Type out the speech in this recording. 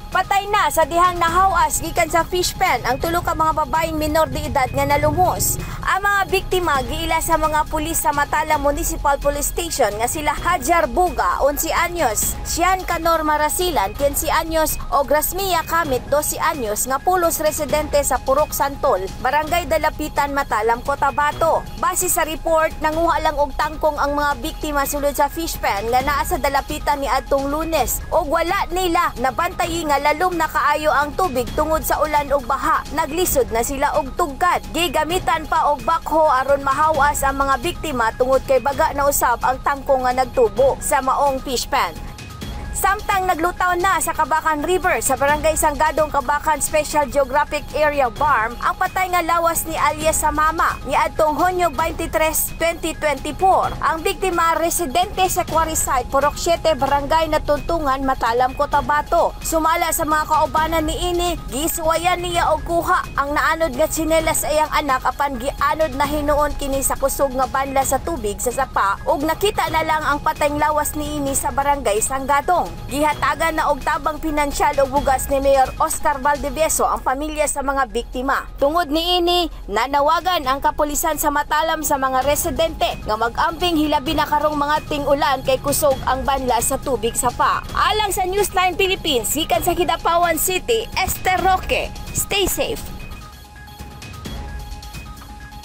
Patay na sa dihang nahawas gikan sa fish pen ang tulo ka mga babaeng minor de edad nga nalumos. Ang mga biktima giila sa mga pulis sa Matalam Municipal Police Station nga sila Hajar Buga, 11 anyos, Sian Canor Marasilan, 15 anyos o Grasmia Kamit, 12 anyos nga pulos residente sa Purok Santol, Barangay Dalapitan, Matalam, Cotabato. Base sa report, nanguha lang og tangkong ang mga biktima sulod sa fish pen nga naa sa Dalapitan ni adtong Lunes ug wala nila nabantayi nga lalom na kaayo ang tubig tungod sa ulan ug baha. Naglisod na sila og tugkad. Gigamitan pa og backhoe aron mahawas ang mga biktima tungod kay baga na usab ang tangkong nga nagtubo sa maong fish pen. Samtang naglutaw na sa Kabacan River sa Barangay Sanggadong, Kabacan Special Geographic Area BARMM ang patay nga lawas ni alias sa mama ni adtong Hunyo 23, 2024. Ang biktima, residente sa Quarry Site, Purok 7, Barangay Natuntungan, Matalam, Cotabato. Sumala sa mga kaubanan ni ini, gisuwayan niya og kuha ang naanod nga tsinelas sa iyang anak apan gianod na hinuon kini sa kusog nga banla sa tubig sa sapa ug nakita na lang ang patayng lawas ni ini sa Barangay Sanggadong. Gihatagan na og tabang pinansyal og bugas ni Mayor Oscar Valdivieso ang pamilya sa mga biktima. Tungod niini, nanawagan ang kapulisan sa Matalam sa mga residente nga mag-amping hilabi na karong mga ting-ulan kay kusog ang banla sa tubig sapa. Alang sa Newsline Philippines, gikan sa Kidapawan City, Esther Roque. Stay safe.